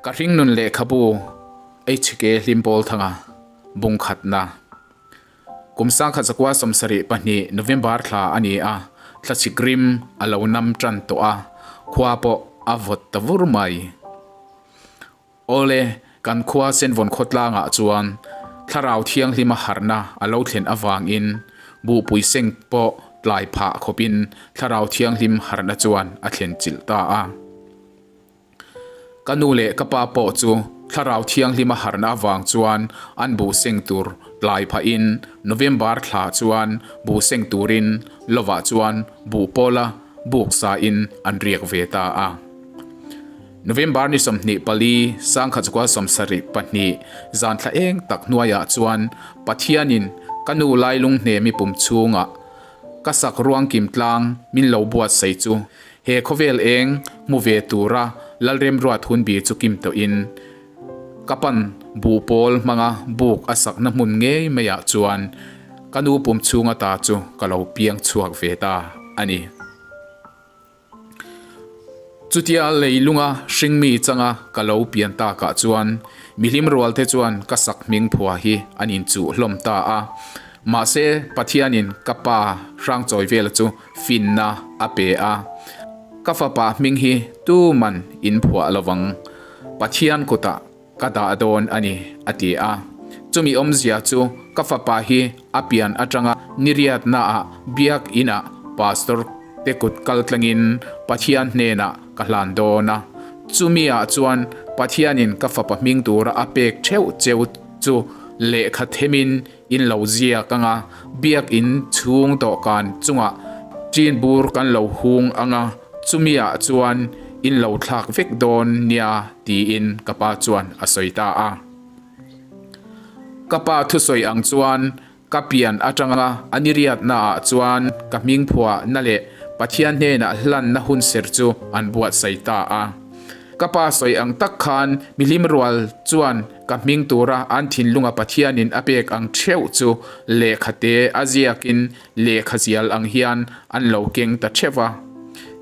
Ka hringnun lehkhabu HK Hlimpawlthanga bungkhatna Kum 1972 November thla a ni a, thlachhik rim a lo nam tan tawh a, khua pawh a vawt ta vur mai. Awle, kan khua Senvawn khawtlangah chuan Thlarau Thianghlima harhna a lo thlen avangin buhpui seng pawh tlai phah khawpin Thlarau Thianghlim harhna chuan a thlen chilh ta a. Ka nu leh ka pa pawh chu Thlarau Thianghlima harhna avang chuan an buh seng tur tlai phahin November thla chuan buh seng turin lovah chuan buh pawla buk sain an riak ve ta a. November ni 24, 1972 zan thla eng tak hnuaiah chuan Pathianin ka nu lailung hnemi pum chhungah ka sak ruangkim tlang min lo buatsaih chu he khawvel eng hmu ve tura Lalremruat hunbi chu kim tawhin ka pan buhpawl hmanga buk a sakna hmun ngei maiah chuan ka nu pum chhunga ta chu ka lo piang chhuak ve ta a ni. Chutia leilunga hringmi changa ka lo pian takah chuan mihlim rualte chuan ka sak hming phua hi an inchuh hlawm ta a. Mahse, Pathianin ka pa hrangchawi vela chu finna a pe a. Ka fapa hming hi tuman in phuah lovang. Pathian kutah Ka dah dawn a ni, a ti a. Chumi awmzia chu ka fapa hi a pian atanga niriatnaah biak inah pastor te kut kal tlangin Pathian hnenah ka hlan dawn a. Chumiah chuan Pathianin ka fapa hming tura a pek theuh cheu chu lehkha themin in lo ziak anga biak in chhung dawhkan chungah ṭin bur kan lo hung anga chumiah chuan in lo thlak vek dawn nia tiin ka pa chuan a sawi ta a. Ka pa thusawi ang chuan ka pian atanga a niriatna ah chuan ka hming phuah na leh Pathian hnenah hlanna hun ser chu an buatsaih ta a. Ka pa sawi ang tak khan mihlim rual chuan Ka hming tura an thinlunga Pathianin a pek ang theuh chu lehkha te a ziakin lehkha zial ang hian an lo keng ta theuh va.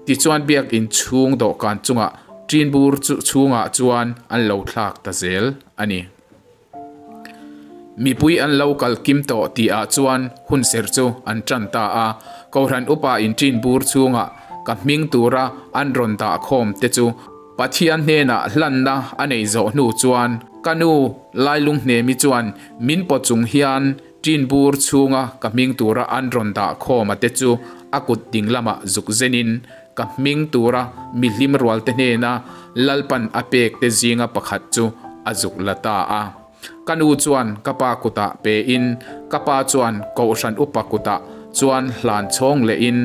Tichuan biakinn chhung dawhkan chungah ṭinbur chu chhungah chuan an lo thlak ta zel a ni. Mipui an lo kal kim tawh tihah chuan hunser chu an ṭan ta a, Kohhran upa in ṭinbur chhungah ka hming tura an rawn dah khawm te chu Pathian hnenah hlanna a nei zawh hnu chuan ka nu Lailunghnemi chuan min pawt chung hian ṭinbur chhunga ka hming tura an rawn dah khawm a te chu a kut ding lamah zuk zenin ka hming tura mihlim rualte hnena Lalpan a pek te zinga pakhat chu a zuk la ta a. Ka nu chuan ka pa kutah pein ka pa chuan Kohhran upa kutah chuan hlan chhawng lehin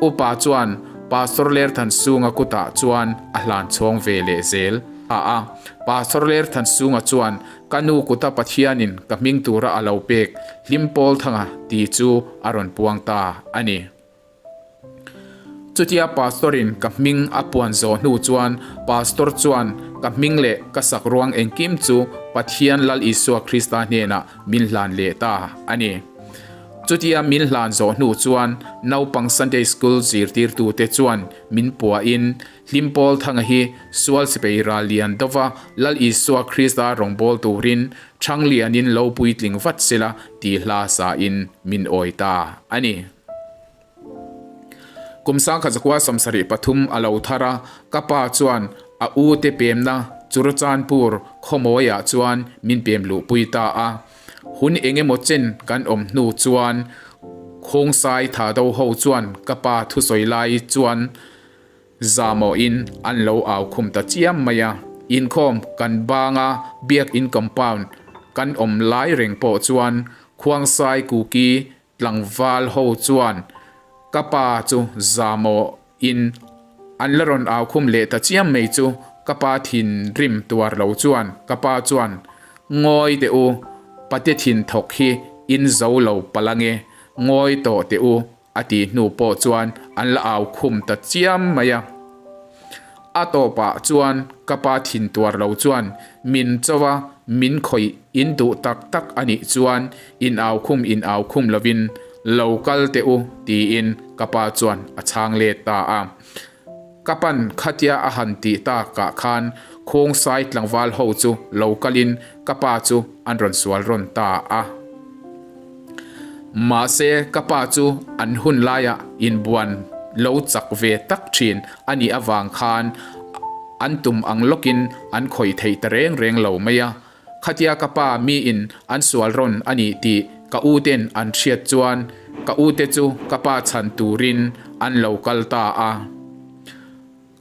upa chuan Pastor Lerthansunga kutah chuan a hlan chhawng ve leh zel a a. Pastor Lerthansunga chuan ka nu kuta Pathianin ka hming tura a lo pek Hlimpawlthanga tih chu a rawn puang ta a ni. Chutia Pastor-in ka hming a puan zawh hnu chuan Pastor chuan ka hming leh ka sak ruang engkim chu Pathian Lal Isua Krista hnenah min hlan leh ta a ni. Chutia min hlan zawh hnu chuan naupang Sunday School zirtirtute chuan min puahin Hlimpawlthanga hi sual sipei ral lian dova Lal Isua Krista rawngbâwl turin Ṭhanglianin lo puitling vat sela tih hla sain min awi ta a ni. Kum 1973 a lo thar a, ka pa chuan a u te pemna Churachandpur khawmawiah chuan min pem luhpui ta a. Hun eng emaw chen kan awm hnu chuan Khawngsai Thado ho chuan ka pa thusawi lai chuan Zamawhin an lo au khum ta chiam mai a, inkhawm kan banga biakin compound kan awm lai reng pawh chuan Khuangsai Kuki Tlangval ho chuan ka pa chu zamawhin an la rawn au khum leh ta chiam mai chu ka pa thinrim tuar lo chuan ka pa chuan Ngawi teh u, pate thin thawk hi in zo lo palh ange, ngawi tawh teh u a tih hnu pawh chuan an la au khum ta chiam mai a. A tawpah chuan ka pa thin tuar lo chuan min cho a, min khawih in duh tak tak a nih chuan in au khum in au khum lovin lo kal teh u tiin ka pa chuan a chhang let ta a. Ka pan khatia a han tih takah khan Khawngsai tlangval ho chu lo kalin ka pa chu an rawn sual rawn ta a. Mahse ka pa chu an hun laia inbuan lo chak ve tak thin a nih avang khan an tum ang lawkin an khawih thei ta reng reng lo mai a. Khatia ka pa miin an sual rawn a nih tih ka u ten an hriat chuan ka u te chu ka pa chhan turin an lo kal ta a.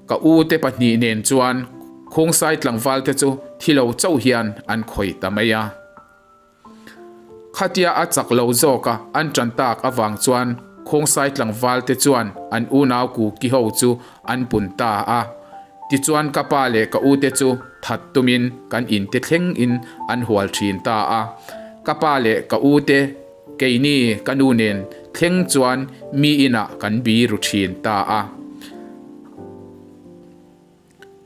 Ka u te pahnih nen chuan Khawngsai tlangval te chu thi lo chauh hian an khawih ta mai a. Khatia a chak lo zawk a an ṭan tak avang chuan Khawngsai tlangval te chuan an unau Kuki ho chu an pun ta a. Tichuan ka pa leh ka u te chu that tumin kan in te thleng in an hual ṭhin ta a. Ka pa leh ka u te keini ka nu nen thleng chuan mi inah kan biru ṭhin ta a.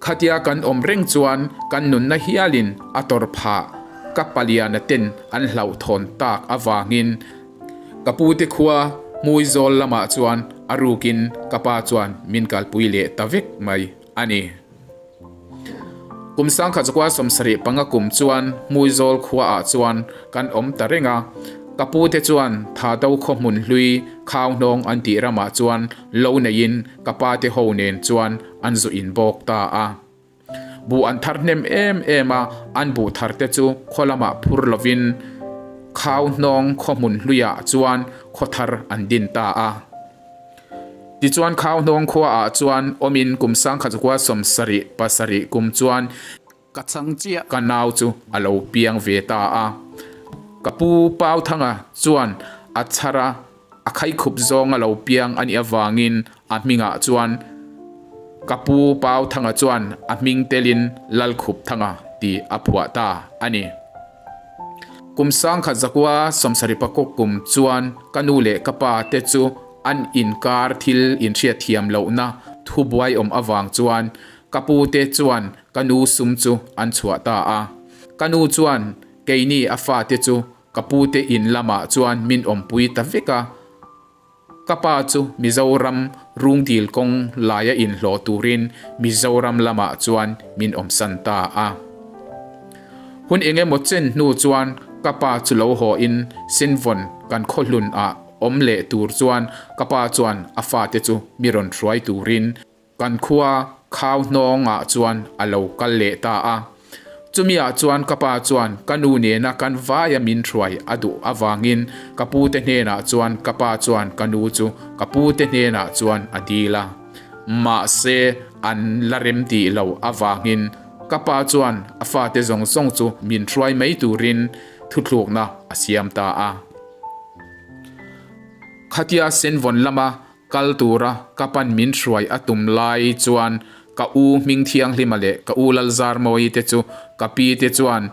Khatia kan awm reng chuan kan nunna hialin a tawrh phah ka paliana ten an hlauhthawn tak avangin ka pute khua Hmuizawl lamah chuan a rukin ka pa chuan min kalpui leh ta vek mai a ni. Kum sangkhat zakua 75 kum chuan Hmuizawl khuaah chuan kan awm ta reng a, ka pute chuan Thado khaw hmun hlui Khauhnawng an tih ramah chuan lo neiin ka pate ho nen chuan an zu in bawk ta a. Buh an thar hnem em em a, an buh thar te chu khaw lamah phur lovin Khauhnawng khaw hmun hluiah chuan khaw thar an din ta a. Tichuan Khauhnawng khuaah chuan awmin kum 1977 kum chuan Ka chang chiah. Ka nau chu a lo piang ve ta a. Ka pu Pauthanga chuan a chhar a, a khaikhup zawng a lo piang a nih avangin a hmingah chuan ka pu Pauthanga chuan a hming telin Lalkhupthanga tih a phuah ta a ni. Kum 1974 kum chuan ka nu leh ka pa te chu an inkar thil inhriatthiam lohna thubuai awm avang chuan Ka pu te chuan ka nu sum chu an chhuah ta a. Ka nu chuan keini a fate chu ka pu te in lamah chuan min awmpui ta vek a. Ka pa chu Mizoram rungdil kawng laia inhlawh turin Mizoram lamah chuan min awmsan ta a. Hun eng emaw chen hnu chuan ka pa chu lo haw in Sinvawn kan khawhlun ah awm leh tur chuan ka pa chuan a fate chu mi rawn hruai turin Kan khua khau hnawngah chuan a lo kal leh ta a. Chumiah chuan ka pa chuan ka nu nena kan vaia min hruai a duh avangin ka pute hnenah chuan ka pa chuan ka nu chu ka pute hnenah chuan a dil a. Mahse an la rem tih lo avangin ka pa chuan a fate zawng zawng chu min hruai mai turin thuthlukna a siam ta a. Khatia Senvawn lama Kal tura ka pan min hruai a tum lai chuan ka u hming thianghlima leh ka u Lalzarmawi te chu ka pi te chuan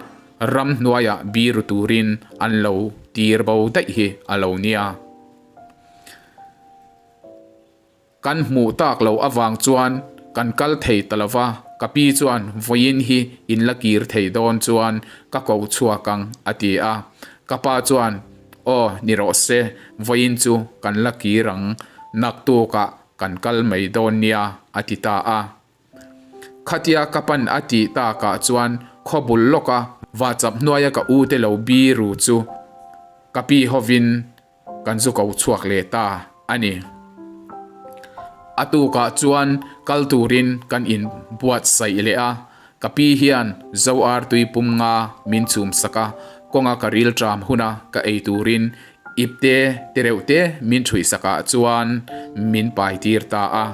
ramhnuaiah biru turin an lo tir bo daih hi a lo nia. Kan hmuh tak loh avang chuan kan kal thei ta lova, ka pi chuan vawiin hi in la kir thei dawn chuan ka ko chhuak ang a ti a. Ka pa chuan Aw, ni rawh se, vawiin chu kan la kir ang, naktukah kan kal mai dawn nia, a ti ta a. Khatia ka pan a tih takah chuan khaw bul lawka vachap hnuaia ka u te lo biru chu ka pi hovin kan zu ko chhuak leh ta a ni. A tukah chuan kal turin kan inbuatsaih leh a, Ka pi hian zo ar tui pum nga min chhum sak a, kawnga ka ril ṭam huna ka ei turin ipte te reuh te min ṭhuih sakah chuan min pai tir ta a.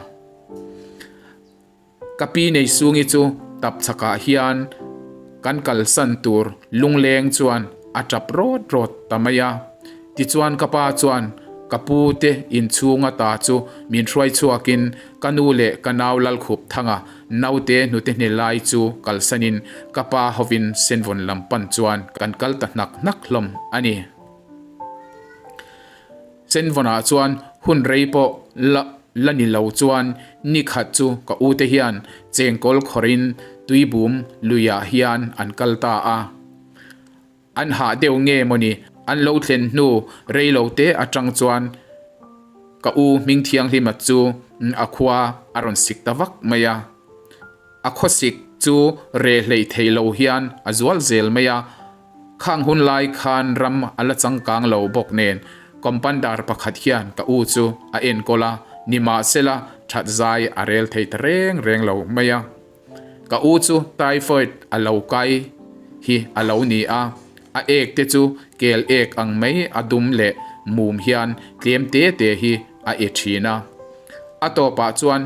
Ka pi Neisungi chu tap chhakah hian kan kalsan tur lungleng chuan a ṭap rawt rawt ta mai a. Tichuan ka pa chuan ka pu te inchhung ata chu min hruai chhuakin ka nu leh ka nau Lalkhupthanga naute hnute hne lai chu kalsanin ka pa hovin Senvawn lam pan chuan kan kal ta hnak hnak hlawm a ni. Senvawnah chuan hun rei pawh la la ni lo chuan ni khat chu ka u te hian chengkawl khawrin tuibum luiah hian an kal ta a. An hah deuh nge mawni an lo thlen hnu rei lo te atang chuan ka u hming thianghlima chu a khua a rawn sik ta vak mai a. A khawsik chu reh hleih theih lo hian a zual zel mai a. Khang hun lai khan ram a la changkang lo bawk nen Compounder pakhat hian ka u chu a enkawl a, nimahsela that zai a rel thei ta reng reng lo mai a. Ka u chu typhoid a lo kai hi a lo ni a, a ek te chu kel ek ang mai a dum leh mum hian tlem te te hi a e thin a. A tawpah chuan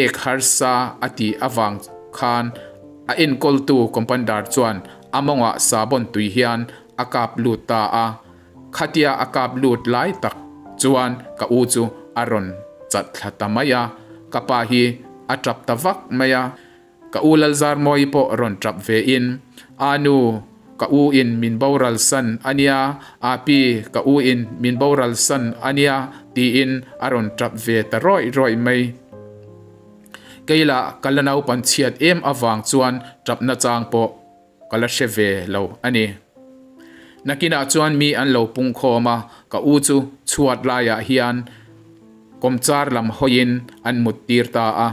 ek harsa a tih avang khan a enkawltu compounder chuan a mawngah sabon tui hian a kap lut ta a. Khatia a kap lut lai tak chuan ka u chu a rawn chat thla ta mai a, ka pa hi a tap ta vak mai a. Ka u Lalzarmawi pawh rawn tap ve in, A nu, ka u in min boral san a nia, A pi, ka u in min boral san a nia, tiin a rawn tap ve ta rawih rawih mai. Kei lah ka la naupan chhiat em avang chuan tapna chang pawh ka la hre ve lo a ni. Nakinah chuan mi an lo pung khawm a, ka u chu chhuat laiah hian kawmchar lam hawiin an mut tir ta a.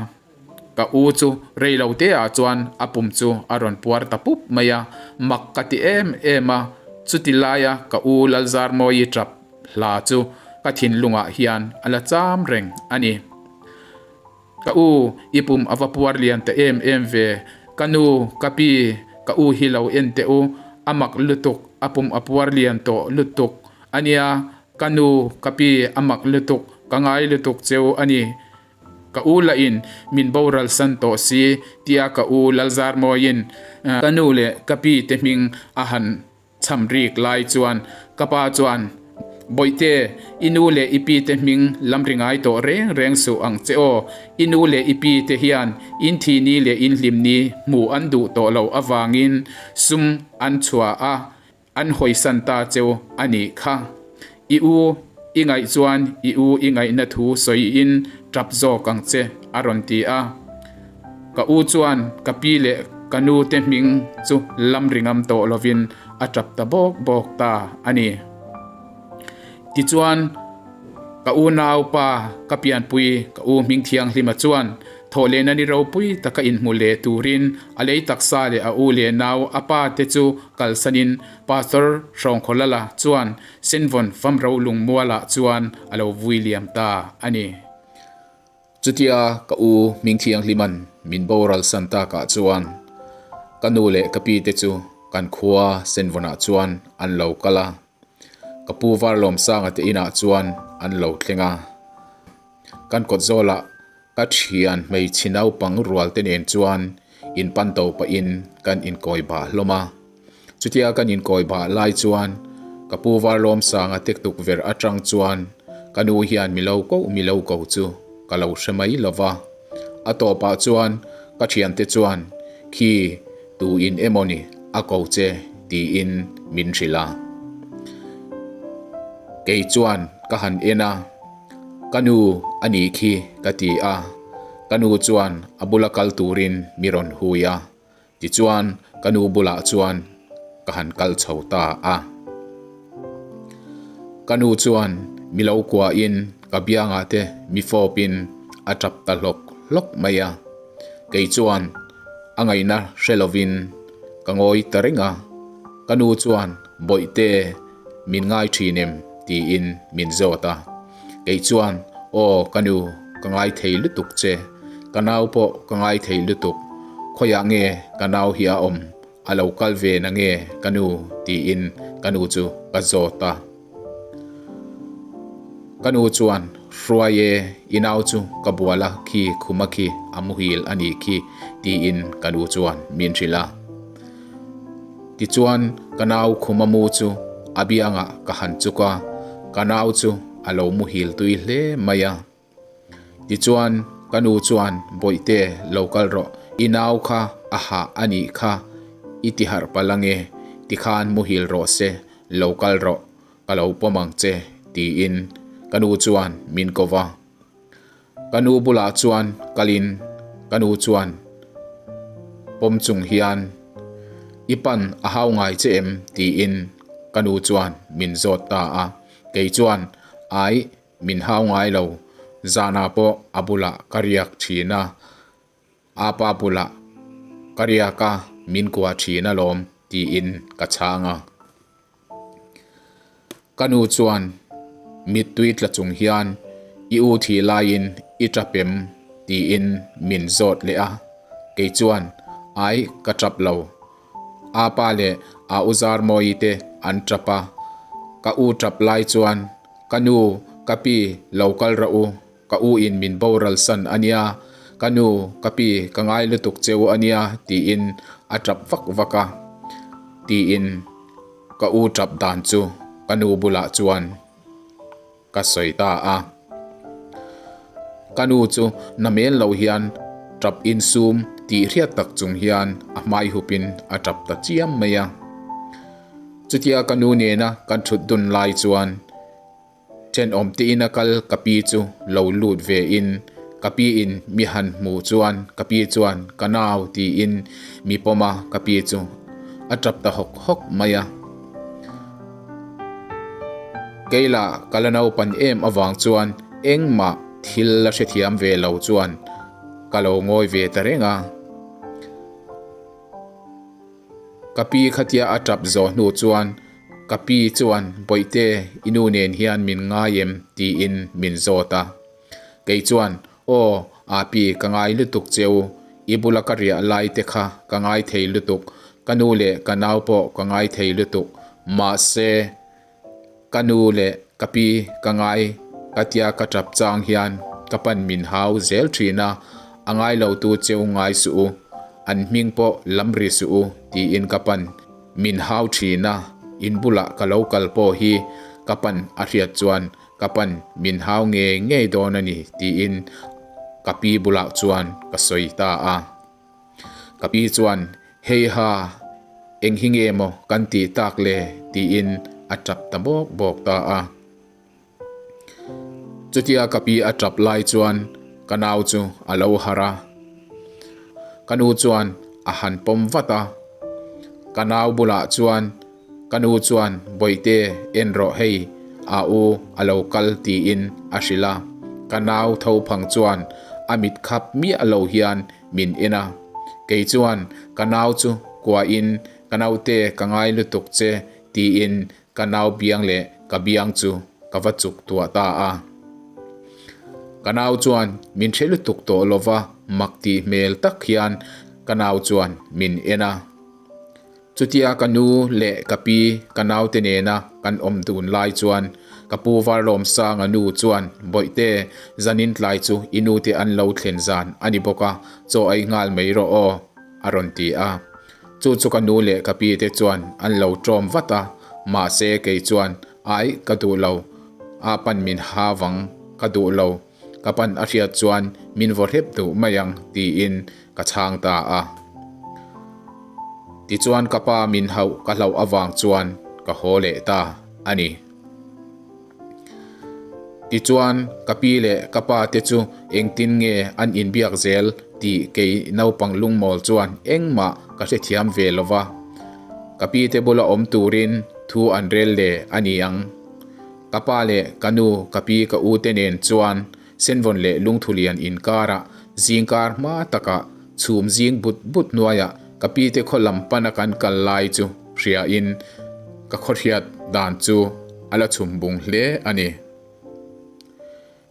Ka u chu rei lo teah chuan a pum chu a rawn puar ta pup mai a, mak ka ti em em a, chuti laia ka u Lalzarmawii tap hla chu ka thinlungah hian a la cham reng a ni. Ka u, i pum a va puar lian ta em em ve. Ka nu, ka pi, ka u hi lo en teh u, a mak lutuk, a pum a puar lian tawh lutuk a nia. Ka nu, ka pi, a mak lutuk, ka ngai lutuk cheu a ni. Ka u lahin min boral san tawh si, tia ka u Lalzarmawiin ka nu leh ka pi te hming a han Chham rik lai chuan ka pa chuan, Bawihte, i nu leh i pi te hming lam ri ngai tawh reng reng suh ang che aw. I nu leh i pi te hian in thi ni leh in hlim ni hmuh an duh tawh loh avangin sum an chhuah a, an hawisan ta cheu a nih kha. I u i ngaih chuan i u i ngaihna thu sawiin tap zawk ang che, a rawn ti a. Ka u chuan ka pi leh ka nu te hming chu lam ri ngam tawh lovin a tap ta bawk bawk ta a ni. Tichuan, ka unaupa ka pianpui ka u hming thianghlima chuan thawhlehna ni ropui taka inhmu leh turin a lei taksa leh a u leh nau a pa te chu kalsanin Pastor Hrawngkhawlala chuan Senvawn Famro lungmualah chuan a lo vui liam ta a ni. Chutia ka u hming thianghliman min boral san takah chuan ka nu leh ka pi te chu kan khua Senvawnah chuan an lo kal a, ka pu Varlawmsanga te inah chuan an lo thleng a. Kan kawt zawlah Ka thian hmeichhe naupang rual te nen chuan in pan to pahin kan inkawi bah hlawm a. Chutia kan inkawi bah lai chuan ka pu Varlawmsanga tek tukverh atang chuan ka nu hian mi lo koh mi lo ko chu ka lo hre mai lo va. A tawpah chuan ka thiante chuan khi tu in emawni a ko che tiin min hrilh a. Kei chuan ka han en a. Ka nu a nih khi ka ti a, ka nu chuan a bula kal turin mi rawn hui a, tichuan ka nu bulah chuan ka han kal chho ta a. Ka nu chuan mi lo kuahin ka biangah te mi fawpin a tap ta hlawk hlawk mai a, kei chuan a ngaihna hre lovin ka ngawi ta reng a, ka nu chuan Bawihte, Min ngai thin em? tiin min zawt a. Kei chuan, Aw ka nu, ka ngai thei lutuk che. Ka nau pawh ka ngai thei lutuk. Khawiah nge ka nau hi a awm? A lo kal ve na nge ka nu? tiin ka nu chu ka zawt a. Ka nu chuan, Hruai e, i nau chu ka bual a khi khuma khi a muhil a nih khi, tiin ka nu chuan min hrilh a. Tichuan, ka nau khuma mu chu a biangah ka han chuk a, ka nau chu a lo muhil tui hle mai a. Tichuan, ka nu chuan, Bawihte, lo kal rawh, i nau kha a hah a nih kha, i ti harh palh ange, tikhan muhil rawh se, lo kal rawh, ka lo pawm ang che, tiin ka nu chuan min ko va. Ka nu bulah chuan kalin ka nu chuan pawm chung hian I pan a hau ngai che em? tiin ka nu chuan min zawt ta a. Kei chuan Ai, min hau ngai lo, zanah pawh a bulah ka riak thin a. A pa bulah. Ka riak a, min kuah thin alawm, tiin ka chhang a. Ka nu chuan mittui tla chung hian i u thih laiin i tap em? tiin min zawt leh a, kei chuan ai ka tap lo. A pa leh a u Zarmawi te an tap a, ka u tap lai chuan ka nu ka pi lo kal rawh u, ka u in min boral san a nia, ka nu ka pi ka ngai lutuk che u a nia tiin a tap vak vak a, tiin ka u tap dan chu ka nu bulah chuan ka sawi ta a. Ka nu chu na mel lo hian tap insum tih hriat tak chung hian a hmai hupin a tap ta chiam mai a. Chutia ka nu nena kan thut dun lai chuan Thenawm tein a kal ka pi chu lo lut ve in ka pi in mi han hmu chuan ka pi chuan ka nau tiin mi pawm a ka pi chu a tap ta hawk hawk mai a. Kei lah ka la naupan em avang chuan engmah thil la hrethiam ve lo chuan ka lo ngawi ve ta reng a. Ka pi khatia a tap zawh hnu chuan ka pi chuan Bawihte i nu nen hian min ngai em? tiin min zawt a. Kei chuan Aw aa pi ka ngai lutuk che u, i bula ka riah lai te kha ka ngai thei lutuk, ka nu leh ka nau pawh ka ngai thei lutuk, mahse Ka nu leh ka pi ka ngai ka tia ka tap chang hian ka pan min hau zel thin a, a ngai lo tu cheu ngai suh u, an hming pawh lam ri suh u tiin ka pan min hau thin a, in bulah ka lo kal pawh hi ka pan a hriat chuan ka pan min hau ngei ngei dawn a ni tiin ka pi bulah chuan ka sawi ta a. Ka pi chuan, Heiha, eng hi nge maw kan tih tak le? tiin a tap ta bawk bawk ta a. Chutia ka pi a tap lai chuan ka nau chu a lo harh a. Ka nu chuan a han pawm vat a. Ka nau bulah chuan Ka nu chuan Bawihte en rawh hei a u a lo kal tiin a hrilh a, ka nau tho phang chuan a mit khap miah lo hian min en a, kei chuan ka nau chu kuahin ka naute ka ngai lutuk che tiin ka nau biang leh ka biang chu ka va chuk tuah ta a. Ka nau chuan min hre lutuk tawh lova mak tih hmel tak hian ka nau chuan min en a. Chutia ka nu leh ka pi ka naute nena kan awm dun lai chuan ka pu Varlawmsanga nu chuan Bawihte, zanin tlai chu i nute an lo thlen zan a ni bawk a, chaw ei nghal mai rawh aw, a rawn ti a. Chu chu ka nu leh ka pi te chuan an lo ṭawm vat a, mahse kei chuan Ai, ka duh lo, a pan min ha vang, ka duh lo, ka pan a hriat chuan min vaw hrep duh mai ang tiin ka chhang ta a. Tichuan ka pa min hauh ka hlauh avang chuan ka haw leh ta a ni. Tichuan ka pi leh ka pa te chu engtin nge an inbiak zel tih kei naupang lungmawl chuan engmah ka hrethiam ve lo va. Ka pi te bula awm turin thu an rel leh a ni ang. Ka pa leh ka nu, ka pi, ka u te nen chuan Senvawn leh Lungthulian inkarah zingkar hma takah chhum zing but but hnuaiah ka pi te khaw lam pana kan kal lai chu hriain ka khawhriat dan chu a la chhum bung hle a ni.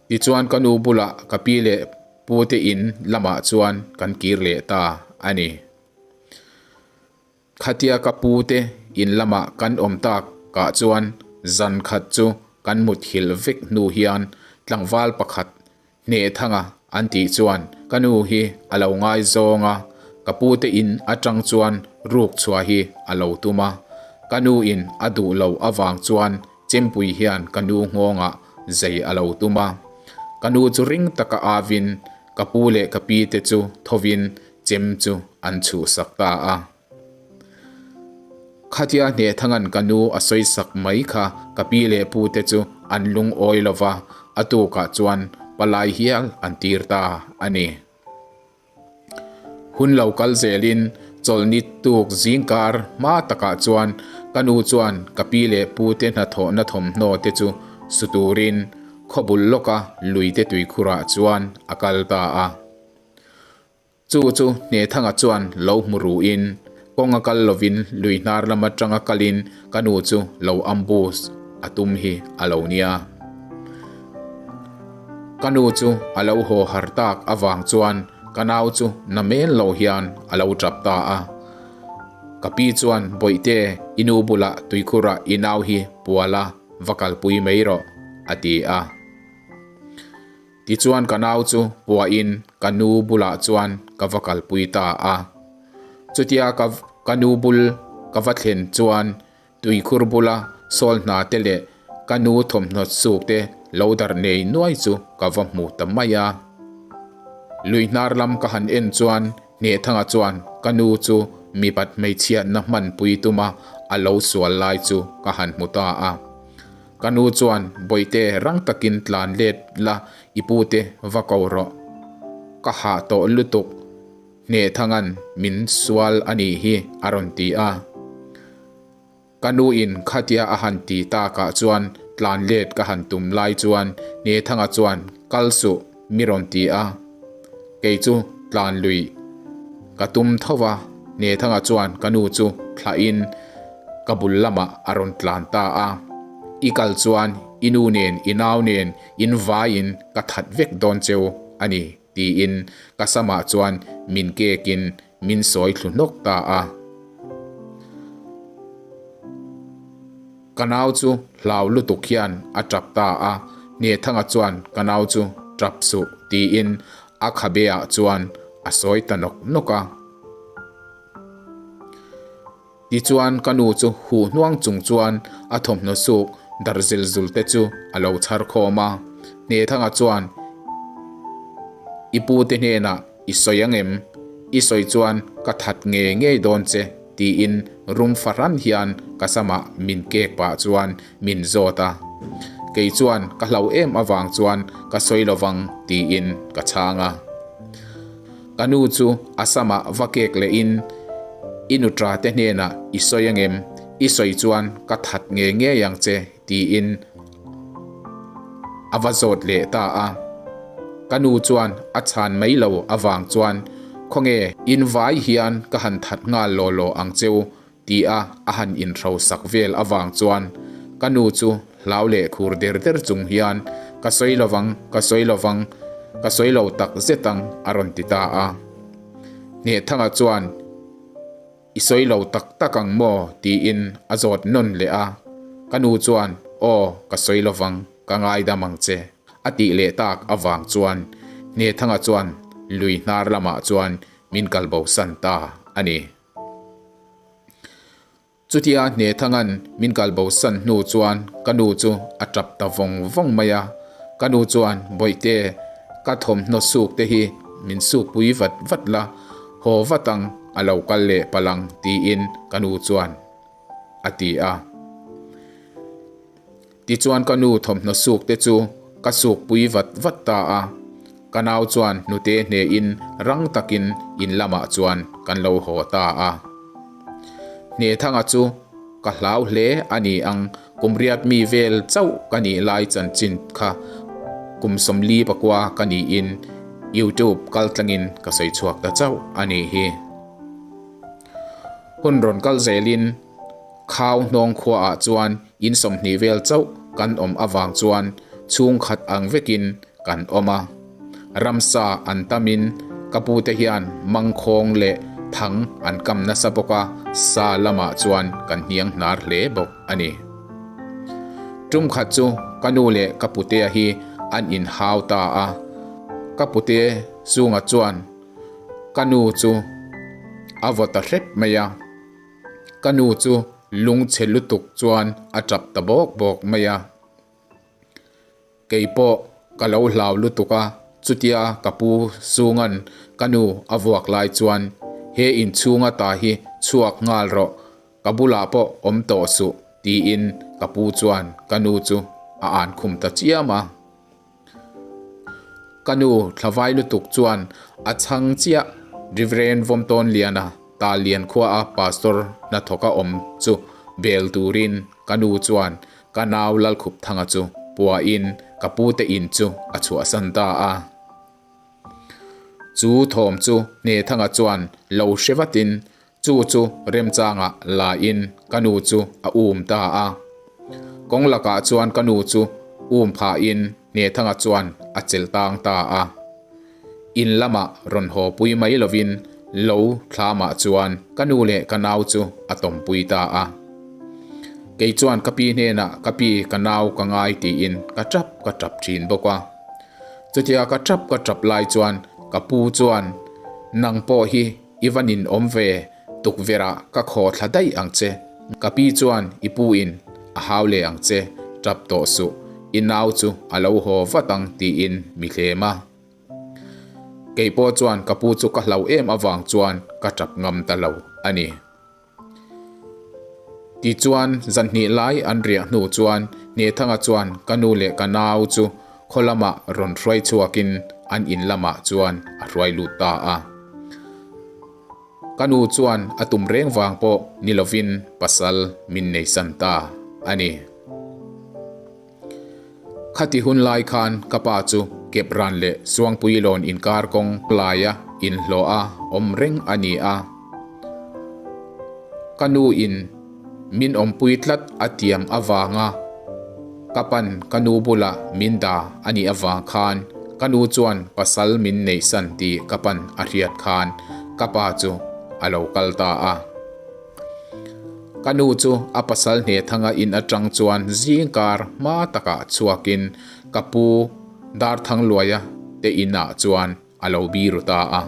Tichuan ka nu bulah ka pi leh pu te in lamah chuan kan kir leh ta a ni. Khatia ka pu te in lamah kan awm tak kah chuan zan khat chu kan muthilh vek hnu hian tlangval pakhat Hnehthanga an tih chuan ka nu hi a lo ngaizawng a, ka pu te in atang chuan ruk chhuah hi a lo tum a, ka nu in a duh lo avang chuan Chempui hian ka nu nghawngah zei a lo tum a, ka nu chu ring taka avin ka pu leh ka pi te chu thovin chem chu an chhuhsak ta a. Khatia Hnehthanga'n ka nu a sawisak mai kha ka pi leh pu te chu an lungawi lo va, a tukah chuan palai hial an tir ta a ni. Hun lo kal zelin chawlhni tuk zingkar hma takah chuan ka nu chuan ka pi leh pu te hnathawhna thawmhnaw te chu su turin khawbul lawka luite tuikhurah chuan a kal ta a. Chu chu Hnethanga chuan lo hmu ruhin kawnga kal lovin lui hnar lam atanga kalin ka nu chu lo ambush a tum hi a lo nia. Ka nu chu a lo haw har tak avang chuan ka nau chu na mel lo hian a lo tap ta a. Ka pi chuan Bawihte i nu bulah tuikhurah i nau hi puala va kalpui mai rawh a ti a. Tichuan ka nau chu puahin ka nu bulah chuan ka va kalpui ta a. Chutia ka ka nu bul ka va thlen chuan tuikhur bula sawl hna te leh ka nu thawmhnaw suk te lo darh nei nuai chu ka va hmu ta mai a. Lui hnar lam ka han en chuan Hnehthanga chuan ka nu chu mipat hmeichhiatna hmanpui tuma a lo sual lai chu ka han hmu ta a. Ka nu chuan, Bawihte, rang takin tlan let la, i pute va ko rawh. Ka hah tawh lutuk, Hnehthang'an min sual a nih hi, a rawn ti a. Ka nuin khatia a han ti takah chuan tlan let ka han tum lai chuan Hnehthanga chuan, Kal suh, mi rawn ti a. Kei chu tlan lui ka tum tho va, Nethanga chuan ka nu chu thlahin ka bul lamah a rawn tlan ta a. I kal chuan i nu nen i nau nen in vaiin ka that vek dawn cheu a ni tiin ka samah chuan min kekin min sawi thlu hnawk ta a. Ka nau chu hlau lutuk hian a tap ta a, Hnethanga chuan ka nau chu tap suh tiin a khabe ah chuan a sawi ta nawk nawk a. Tichuan ka nu chu huh hnuang chung chuan a thawmhnaw suk dar zil zul te chu a lo chhar khawm a, Hnethanga chuan I pu te hnenah I sawi ang em? I sawi chuan ka that ngei ngei dawn che tiin rum fahran hian ka samah min kek pah chuan min zawt a. Kei chuan ka hlau em avang chuan ka sawi lovang tiin ka chhang a. Ka nu chu a samah va kek lehin I nutra te hnenah i sawi ang em? I sawi chuan ka that ngei ngei ang che tiin a va zawt leh ta a. Ka nu chuan a chhan mai lo avang chuan, Khawnge, in vai hian ka han that nghal law law ang cheu, ti a a han inhro sak vel avang chuan ka nu chu hlau leh khur der der chung hian, Ka sawi lovang, ka sawi lovang, ka sawi lo tak zet ang, a rawn ti ta a. Hnehthanga chuan. I sawi lo tak tak ang maw? tiin a zawt nawn leh a. Ka nu chuan, Aw, ka sawi lovang, ka ngaidam ang che, a tih leh tak avang chuan Hnethanga chuan lui hnar lamah chuan min kalbosan ta a ni. Chutia Hnethanga'n min kalbosan hnu chuan ka nu chu a tap ta vawng vawng mai a. Ka nu chuan, Bawihte, ka thawmhnaw suk te hi min sukpui vat vat la, haw vat ang, a lo kal leh palh ang, tiin ka nu chuan a ti a. Tichuan ka nu thawmhnaw suk te chu ka suk pui vat vat ta a, ka nau chuan hnute hnehin rang takin in lamah chuan kan lo haw ta a. Hnethanga chu ka hlau hle a ni ang, kum riat mi vel chauh ka nih lai chanchin kha kum 44 ka niin YouTube kal tlangin ka sawi chhuak ta chauh a nih hi. Hun rawn kal zelin. Khau hnawng khuaah chuan in 20 vel chauh kan awm avang chuan chhungkhat ang vekin kan awm a. Ramsa an tamin ka pute hian mangkhawng leh thang an kam nasa bawk a, sa lamah chuan kan hniang hnar hle bawk a ni. Tum khat chu ka nu leh ka putea hi an inhau ta a, ka pute chunga chuan ka nu chu a vaw ta hrep mai a. Ka nu chu lungchhe lutuk chuan a tap ta bawk bawk mai a. Kei pawh ka lo hlau lutuk a, chutia ka pu Sunga'n ka nu a vuak lai chuan, He inchhunga ta hi chhuak nghal rawh, ka bulah pawh awm tawh suh, tiin ka pu chuan ka nu chu a an khum ta chiam a. Ka nu thlavai lutuk chuan a chhang chiah Reverend Vawmtawnliana Talian khuaa Pastor hnathawka awm chu bel turin ka nu chuan ka nau Lalkhupthanga chu puahin ka pute in chu a chhuahsan ta a. Chu thawm chu Hnethanga chuan lo hre vatin chu chu remchangah la in ka nu chu a um ta a. Kawng lakah chuan ka nu chu um phahin Hnethanga chuan a chelh tang ta a. In lamah rawn haw pui mai lovin lo thlamah chuan ka nu leh ka nau chu a tawmpui ta a. Kei chuan ka pi hnenah ka pi ka nau ka ngai tiin ka tap ka tap thin bawk a. Chutia ka tap ka tap lai chuan ka pu chuan nang pawh hi i va nin awm ve, tukverh ah ka khaw thla daih ang che, ka pi chuan i pu in a hau leh ang che, tap tawh suh, i nau chu a lo haw vat ang tiin mi hlem a. Kei pawh chuan ka pu chu ka hlau em avang chuan ka tap ngam ta lo a ni. Tichuan zanhnih lai an riah hnu chuan Hnethanga chuan ka nu leh ka nau chu khaw lamah rawn hruai chhuakin an in lamah chuan a hruai lut ta a. Ka nu chuan a tum reng vang pawh ni lovin pasal min neisan ta a ni. Khati hun lai khan ka pa chu Kepran leh Suangpuilawn inkar kawng laia inhlawh a awm reng a ni a. Ka nu in min awmpui tlat a tiam avanga ka pan ka nu bulah min dah a nih avang khan ka nu chuan pasal min neihsan tih ka pan a hriat khan ka pa chu a lo kal ta a. Ka nu chu a pasal Hnethanga in atang chuan zingkar hma takah chhuakin ka pu Darthangluaia te inah chuan a lo biru ta a.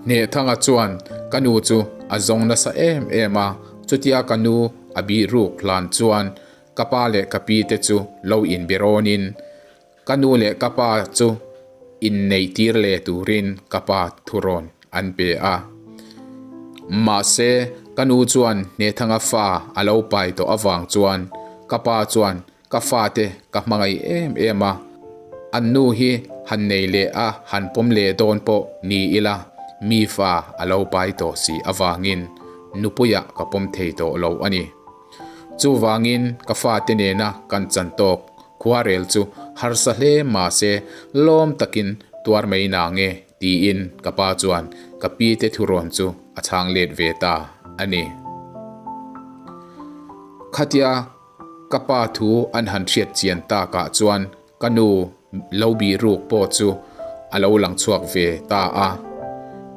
Hnethanga chuan ka nu chu a zawng nasa em em a, chutia ka nu a bihruk hlan chuan ka pa leh ka pi te chu lo inbirawnin Ka nu leh ka pa chu inneihtir leh turin ka pa thurawn an pe a. Mahse, ka nu chuan Hnethanga fa a lo pai tawh avang chuan ka pa chuan ka fate ka hmangaih em em a, an nu hi han nei leh a han pawm leh dawn pawh ni ila mi fa a lo pai tawh si avangin nupuiah ka pawm thei tawh lo a ni. Chuvangin ka fate nena kan chan tawk Khuarel chu harsa hle mahse lawm takin tuar mai na nge tiin ka pa chuan ka pi te thurawn chu a chhang let ve ta a ni. Khatia ka pa thu an han hriat chian takah chuan ka nu lo bih ruk pawh chu a lo lang chhuak ve ta a.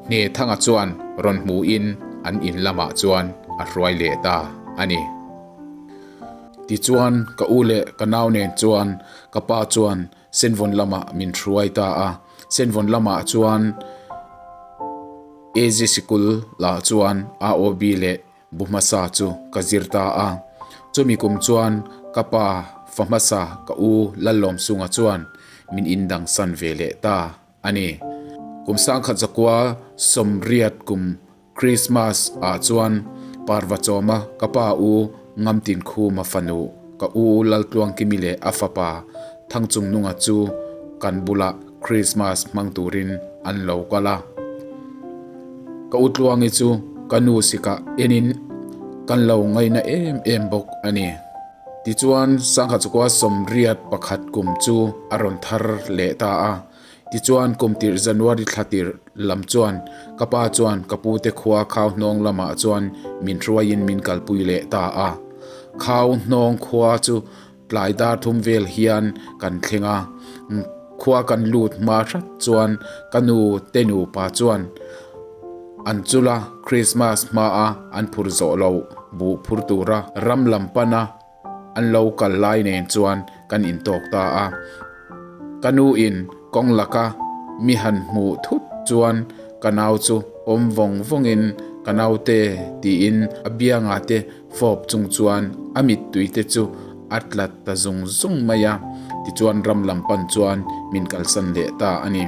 Hnethanga chuan rawn hmuhin an in lamah chuan a hruai leh ta a ni. Tichuan, ka u leh ka nau nen chuan ka pa chuan Senvawn lamah min hruai ta a. Senvawn lamah chuan AZ sikul lah chuan AOB leh bu hmasa chu ka zir ta a. Chumi kum chuan ka pa fa hmasa ka u Lallawmsunga chuan min indangsan ve leh ta a ni. Kum sangkhat zakua sawmriat kum Christmas ah chuan parva chawma ka pa u Ngamtin Khuma fanu ka u Laltluangkimi leh a fapa Thangchungnunga chu kan bulah Christmas hmang turin an lo kal a. Ka u Tluangi chu ka nu sikah enin kan lo ngaina em em bawk a ni. Tichuan Sangha chukua 81 kum chu a rawn thar leh ta a. Tichuan, kum tirh January thla tirh lam chuan ka pa chuan ka pute khua Khau Hnawng lamah chuan min hruaiin min kalpui leh ta a. Khau Hnawng khua chu tlai dar thum vel hian kan thleng a. Khua kan lut hma hrat chuan ka nu te nupa chuan an chula Christmas hmaa an phur zawh loh buh phur tura ram lam pana An lo kal lai nen chuan kan intawk ta a. Ka nu in kawng laka mi han hmuh thut chuan ka nau chu awm vawng vawng in ka naute tiin a bianga te fawp chung chuan a mittui te chu a tla ta zung zung mai a. Tichuan ram lam pan chuan min kalsan leh ta a ni.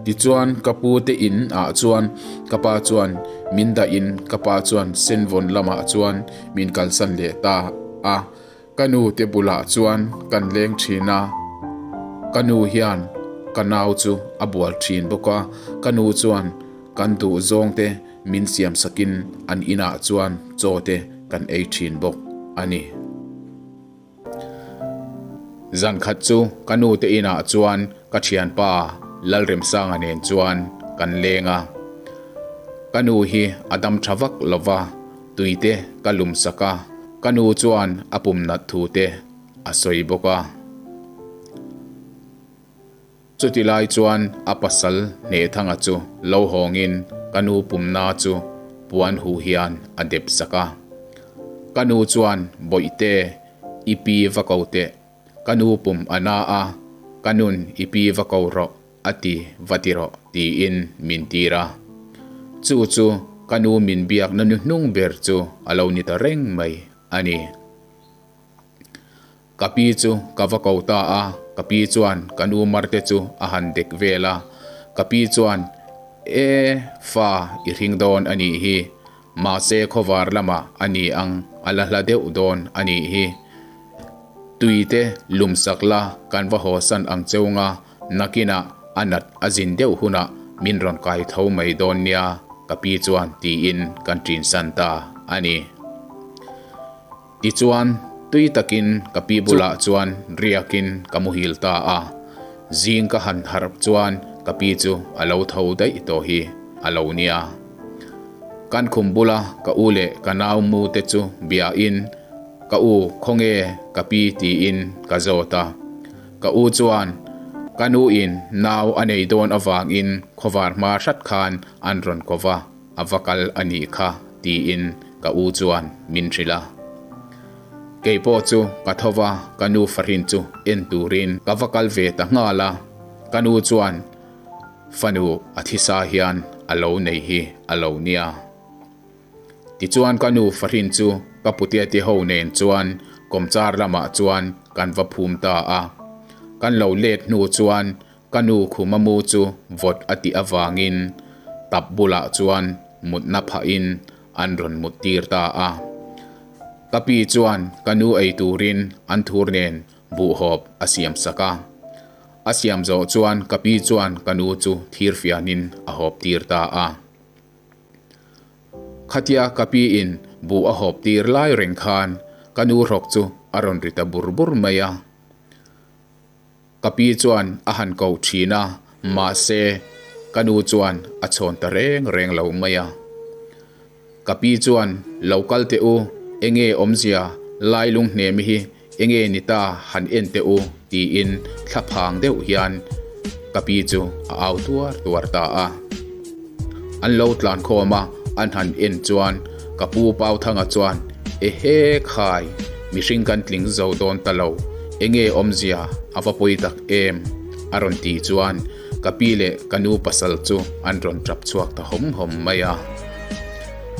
Tichuan ka pu te in ah chuan ka pa chuan min dah in ka pa chuan senvawn lamah chuan min kalsan leh ta a. Ka nu te bulah chuan kan leng thin a, ka nu hian ka nau chu a bual thin bawk a, ka nu chuan kan duh zawng te min siam sakin an inah chuan chaw te kan ei thin bawk a ni. Zan khat chu ka nu te inah chuan. Ka thianpa Lalremsanga nen chuan kan leng a. Ka nu hi a dam tha vak lo va, tui te ka lum sak a, ka nu chuan a pum nat thu te a sawi bawk a. Chuti lai chuan a pasal Hnehthanga chu lo hawngin ka nu pumna chu puan huh hian a dep sak a. Ka nu chuan Bawihte, i pi va ko teh, ka nu pum a na a, ka nun i pi va ko rawh a ti va ti rawh tiin min tir a. Chu chu ka nu min biakna nu hnung ber chu a lo ni ta reng mai a ni. Ka pi chu ka va ko ta a, ka pi chuan ka nu marte chu a han dek vel a, ka pi chuan, E, fa i hring dawn a nih hi, mahse khawvar lamah a ni ang, a la hla deuh dawn a nih hi. Tui te lum sak la kan va haw san ang cheu nga, nakinah a nat a zin deuh hunah min rawn kai tho mai dawn nia, ka pi chuan tiin kan ṭin san ta a ni. Tichuan, tui takin ka pi bulah chuan riakin ka muhil ta a. Zing ka han harh chuan ka pi chu a lo tho daih tawh hi a lo nia. Kan khum bula ka u leh ka nau mu te chu biain, Ka u, khawnge ka pi tiin ka zawt a. Ka u chuan, Ka nu in nau a nei dawn avangin khawvar hma hrat khan an rawn ko va. A va kal a nih kha tiin ka u chuan min hrilh a. Kei pawh chu ka tho va, ka nu fahrin chu en turin ka va kal ve ta nghal a. Ka nu chuan fanu a thisa hian a lo nei hi a lo nia. Tichuan ka nu fahrin chu ka putiate ho nen chuan kawmchar lamah chuan kan va phum ta a. Kan lo let hnu chuan Ka nu khuma mu chu vawt a tih avangin tap bulah chuan mutna phahin an rawn mut tir ta a. Ka pi chuan ka nu ei turin an thur nen buhhawp a siam sak a. A siam zawh chuan ka pi chuan ka nu chu thir fianin a hawp tir ta a. Khatia ka pi in buh a hawp tir lai reng khan ka nu hrawk chu a rawn ri ta bur bur mai a. Ka pi chuan a han ko thin a, mahse, ka nu chuan a chhawn ta reng reng lo mai a. Ka pi chuan, Lo kal teh u, enge awmzia, Lailung hnemi hi enge ni ta han en teh u, tiin thlaphang deuh hian ka pi chu a au tuar tuar ta a. An lo tlan khawm a, an han en chuan ka pu Pauthanga chuan, Ehe khai, mihring kan tling zo dawn ta lo, enge awmzia a va pawi tak em? a rawn tih chuan ka pi leh ka nu pasal chu an rawn tap chhuak ta hawm hawm mai a.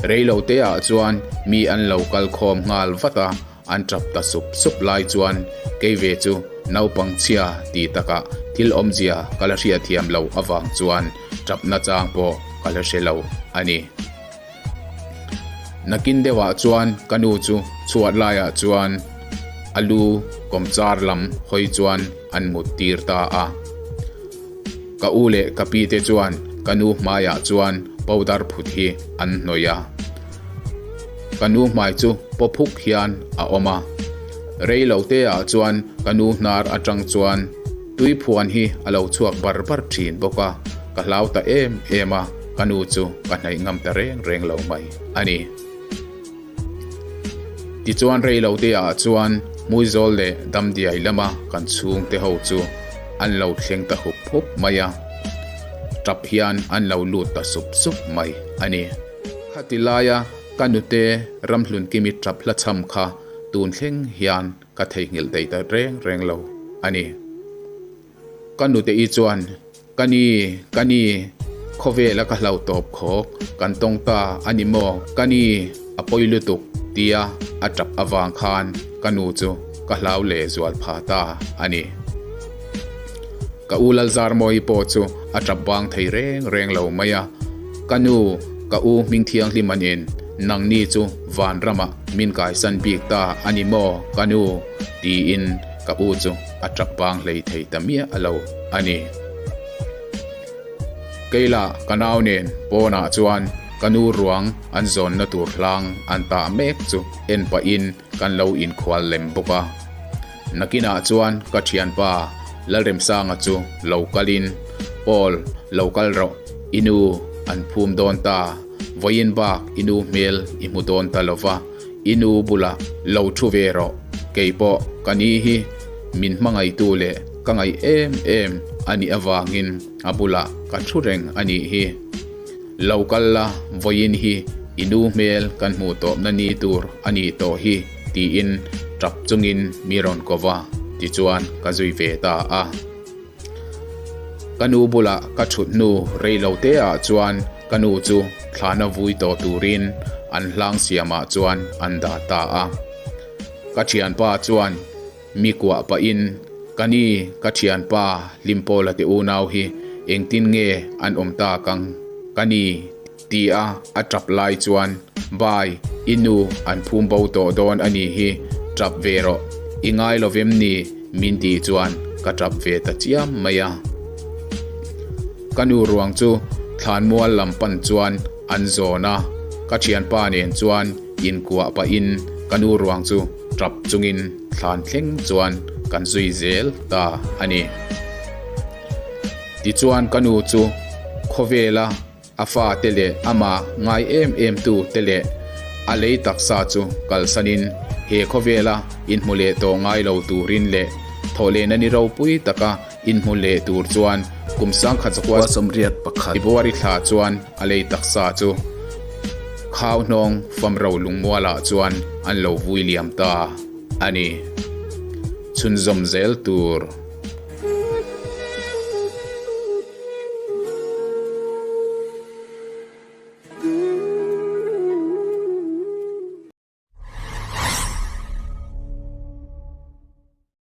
Reilo te ah chuan mi an lo kal khawm nghal vat a, An tap ta sup sup lai chuan kei ve chu naupang chhia ti takah thil awmzia ka la hriatthiam lo avang chuan tapna chang pawh ka la hre lo a ni. Nakin deuhah chuan ka nu chu chhuat laiah chuan a lu kawmchar lam hawi chuan an mut tir ta a. Ka u leh ka pi te chuan ka nu hmaiah chuan powder phut hi an hnawih a. Ka nu hmai chu paw phuk hian a awm a. Rei lo te ah chuan ka nu hnar atang chuan tui phuan hi a lo chhuak bar bar thin bawk a, ka hlau ta em em a, ka nu chu ka hnaih ngam ta reng reng lo mai a ni. Tichuan rei lo te ah chuan Hmuizawl leh Damdiai lama kan chhungte ho chu an lo thleng ta hup hup mai a, tap hian an lo lut ta sup sup mai a ni. Khati laia ka nute Ramhlunkimi tap hla chham kha tun thleng hian ka theihnghilh thei ta reng reng lo a ni. Ka nute i chuan, Ka ni, ka ni, khawvela ka hlau tawp khawk, kan tawng ta a ni maw, ka ni, a pawi lutuk, tia a tap avang khan ka nu chu ka hlau leh zual pha ta a ni. Ka u Lalzarmawi pawh chu a tap bang thei reng reng lo mai a, Ka nu, ka u hming thianghlim an in, nangni chu vanramah min kaisan bik ta a ni maw, ka nu, tiin ka u chu a tap bang hlei thei ta miah lo a ni. Keila ka nau nen pawnah chuan ka nu ruang an zawnna tur hlang an tah mek chu en pahin kan lo inkhual lem bawk a. Nakinah chuan ka thianpa. Lalremsanga chu lo kalin, Paul, lo kal rawh, i nu an phum dawn ta, vawiin bak i nu hmel i hmu dawn ta lo va, i nu bulah lo thu ve rawh, kei pawh ka ni hi min hmangaihtu leh ka ngaih em em a nih avangin a bulah ka thu reng a nih hi. Lo kal la, vawiin hi i nu hmel kan hmuh tawpna ni tur a nih tawh hi tiin tap chungin mi rawn ko va, tichuan ka zui ve ta a. Ka nu bulah ka thut hnu rei lo te ah chuan ka nu chu thlana vui tawh turin an hlang siamah chuan an dah ta a. Ka thianpa chuan Mi kuah pahin, Ka ni, ka thianpa Hlimpawla te unau hi engtin nge an awm tak ang? Ka ni, ti a a tap lai chuan, Bai, i nu an phum bo tawh dawn a nih hi, tap ve rawh. I ngai lo vem ni? min tih chuan ka tap ve ta chiam mai a. Ka nu ruang chu thlanmual lam pan chuan an zawn a, ka thianpa nen chuan inkuah pahin ka nu ruang chu tap chungin thlan thleng chuan kan zui zel ta a ni. Tichuan ka nu chu khawvela a fate leh amah ngai em em tu te leh a lei taksa chu kalsanin he khawvela inhmu leh tawh ngai lo turin leh thawhlehna ni ropui taka inhmu leh tur chuan kum sangkhat zakua 81. February thla chuan a lei taksa chu Khau hnawng famro lungmualah chuan an lo vui liam ta a ni. Chhunzawm zel tur.